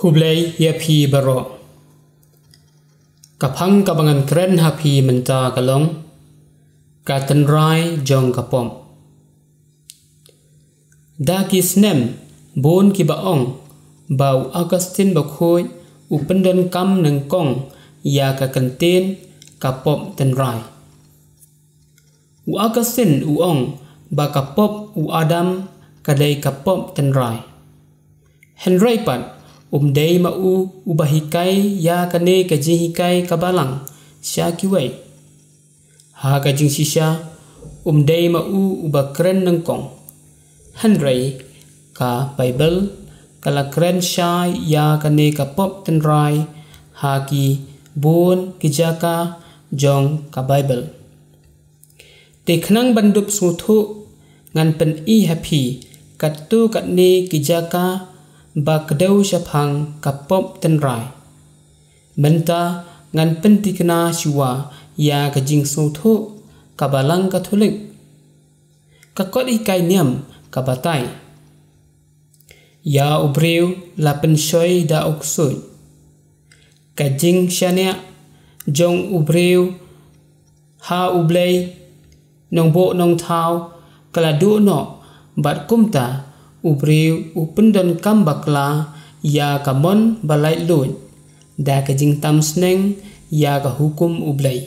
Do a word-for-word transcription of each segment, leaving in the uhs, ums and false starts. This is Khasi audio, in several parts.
Khublei ïa phi baroh. Ka phang kaba ngan kren ha phi mynta ka long, ka tynrai jong ka pop. Da ki snem bun kiba ong ba u Augustine Bakhuid u pyndonkam nyngkong ïa ka kyntien ka pop tynrai. U Augustine u ong ba ka pop u Adam ka dei ka pop tynrai. Hynrei pat, um dei ma u uba hikai ïa kane ka jinghikai ka Balang sha kiwei. Ha ka jingshisha, um dei ma u uba kren nyngkong. Hynrei ka Baibl ka la kren shai ïa kane ka pop tynrai ha ki bun ki jaka jong ka Baibl. Te khnang ban dup sngewthuh, ngan pyni ha phi katto katne ki jaka ba kdew shaphang ka pop tynrai. Mynta ngan pynthikna shuwa ïa ka jingsngewthuh ka Balang Katholik. Ka kot hikai niam ka batai, ïa u briew la pynshoi da u ksuid. Ka jingshaniah jong u briew ha U Blei Nongbuh Nongthaw ka la duh noh, bad kumta u briew u pyndonkam bakla ïa ka mon ba laitluid da ka jingtam sneng ïa ka hukum U Blei.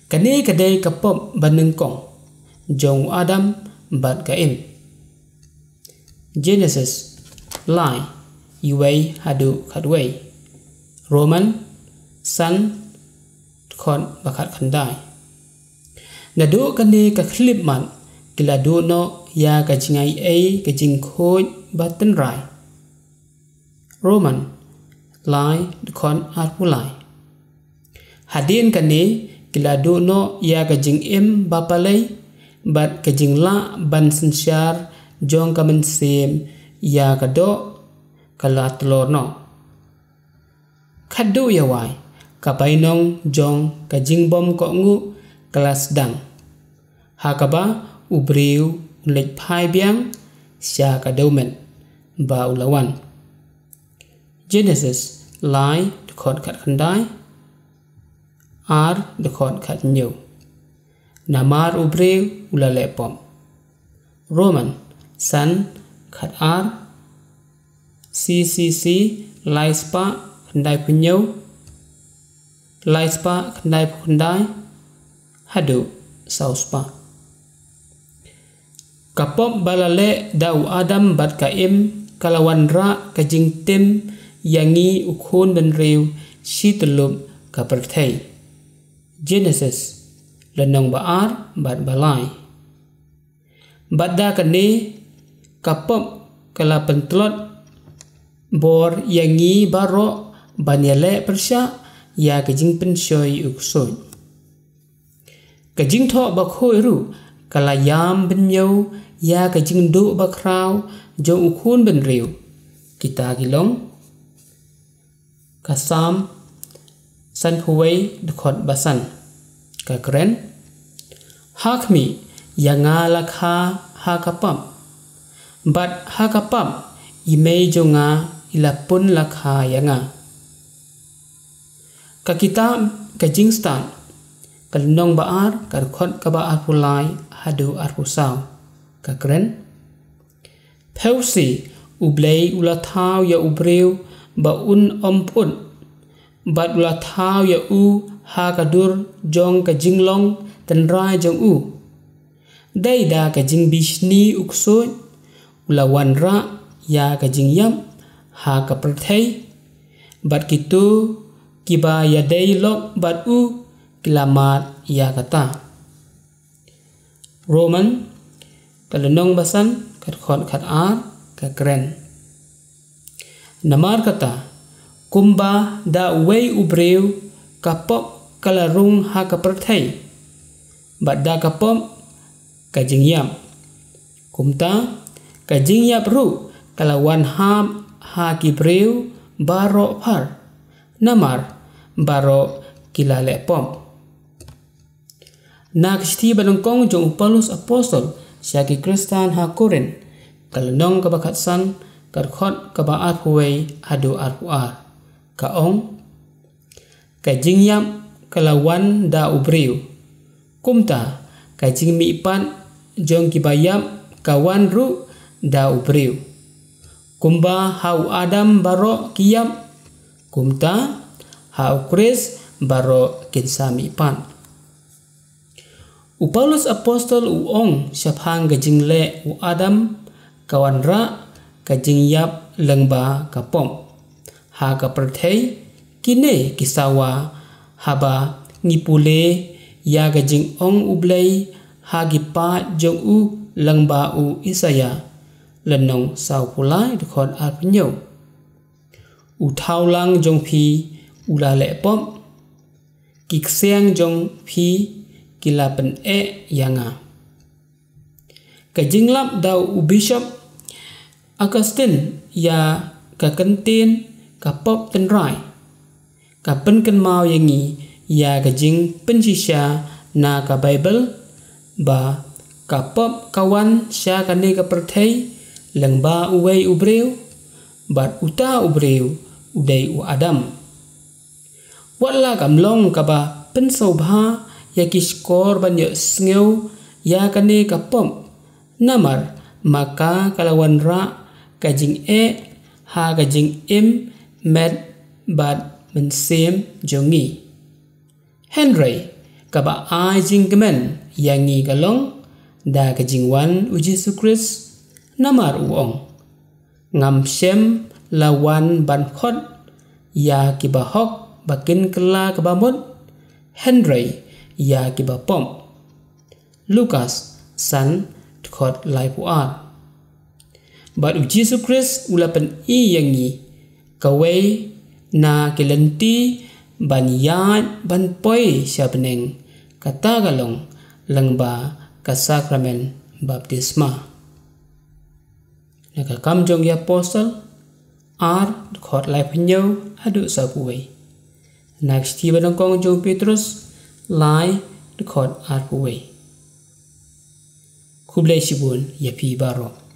Kane ka dei ka pop ba nyngkong jong u Adam bad ka Im. Genesis lai, uwei haduh khatwei. Roman san, dkhot ba khatkhyndai. Naduh kane ka khyllipmat ki la duh noh ïa ka jingai ei ka jingkhuid ba tynrai. Roman lai, dkhot arphew lai. Hadien kane ki la duh noh ïa ka jingim ba palei bad ka jinglah ban synshar jong ka mynsiem ïa ka doh ka la tlor noh. Khadduh ïa wai, ka bainong jong ka jingbymkohnguh ka la sdang, ha kaba u briew u leit phai biang sha ka dewmet ba u la wan. Genesis lai, dkhot khatkhyndai, ar, dkhot khathynñiew. Namar u briew u la leh pop. Roman san, khatar, C C C lai spah khyndaiphew hynñiew, lai spah khyndaiphew khyndai, haduh saw spah. Ka pop ba la leh da u Adam bad ka Im ka la wanrah ka jingtim ïa ngi u khun bynriew shi tyllup ka pyrthei. Genesis lynnong ba ar bad ba lai. Bad da kane ka pop ka la pyntlot bor ïa ngi baroh ban ïaleh pyrshah ïa ka jingpynshoi u ksuid. Ka jingthoh bakhuid ruh ka la ïam bynñiew ïa ka jingduh bakhraw jong u khun bynriew. Kita ki long ka Salm sanphew wei, dkhot ba san. Ka kren: Ha khmih, ïa nga la kha ha ka pap, bad ha ka pap i mei jong nga i la pun la kha ïa nga. Ka kitab Ka Jingstad, ka lynnong ba ar, ka dkhot kaba arphew lai haduh arphew saw. Ka kren: Phewse, U Blei u la thaw ïa u briew ba un ym put, bad u la thaw ïa u ha ka dur jong ka jinglong tynrai jong u. Dei da ka jingbishni u ksuid u la wanrah ïa ka jingïap ha ka pyrthei, bad kito kiba ïadei lok bad u ki la mad ïa kata. Roman, ka lynnong ba san, ka dkhot khatar, ka kren: Namar kata, kumba da uwei u briew ka pop ka la rung ha ka pyrthei, bad da ka pop ka jingïap, kumta ka jingïap ruh ka la wan hap ha ki briew baroh phar, namar baroh ki la leh pop. Na ka shithi ba nyngkong jong u Paulus Apostol sha ki Khristan ha Korinth, ka lynnong kaba khatsan, ka dkhot kaba arphew wei haduh arphew ar. Ka ong, ka jingïap ka la wan da u briew. Kumta, ka jingmihpat jong kiba ïap ka wan ruh da u briew. Kumba ha u Adam baroh ki ïap, kumta, ha u Khrist baroh kin sa mihpat. U Paulus Apostol u ong shaphang ka jingleh u Adam ka wanrah ka jingïap lyngba ka pop ha ka pyrthei, kine ki sawa haba ngi pule ïa ka jingong U Blei ha ki paid jong u lyngba u Isaïah, lynnong sawphew lai dkhot arphew hynñiew. U thawlang jong phi u la leh pop, ki ksiang jong phi ki la pyneh ïa nga. Ka jinglap da u Bishop Augustine ïa ka kyntien ka pop tynrai ka pynkynmaw ïa ngi ïa ka jingpynshisha na ka Baibl, ba ka pop ka wan sha kane ka pyrthei lyngba uwei u briew, bad uta u briew u dei u Adam. Wat la kam long kaba pynsngewbha ïa ki shkor ban ïohsngew ïa kane ka pop, namar ma ka ka la wanrah ka jingeh ha ka jingim met bad mynsiem jong ngi. Hynrei kaba ai jingkmen ïa ngi ka long da ka jingwan u Jisu Khrist, namar u ong, ngam shym la wan ban khot ïa kiba hok ba kin kylla kaba mut, hynrei ïa kiba pop. Lukas san dkhot laiphew ar. Bad u Jisu Khrist u la pyni ïa ngi kawei na ki lynti ban ïaid ban poi sha bneng, kata ka long lyngba ka sakramen baptisma. Na ka Kam Jong ki Apostol ar dkhot laiphew hynñiew haduh sawphew wei. Na ka shithi ba nyngkong jong u Petrus lai dkhot arphew wei. Khublei shibun ïa phi baroh.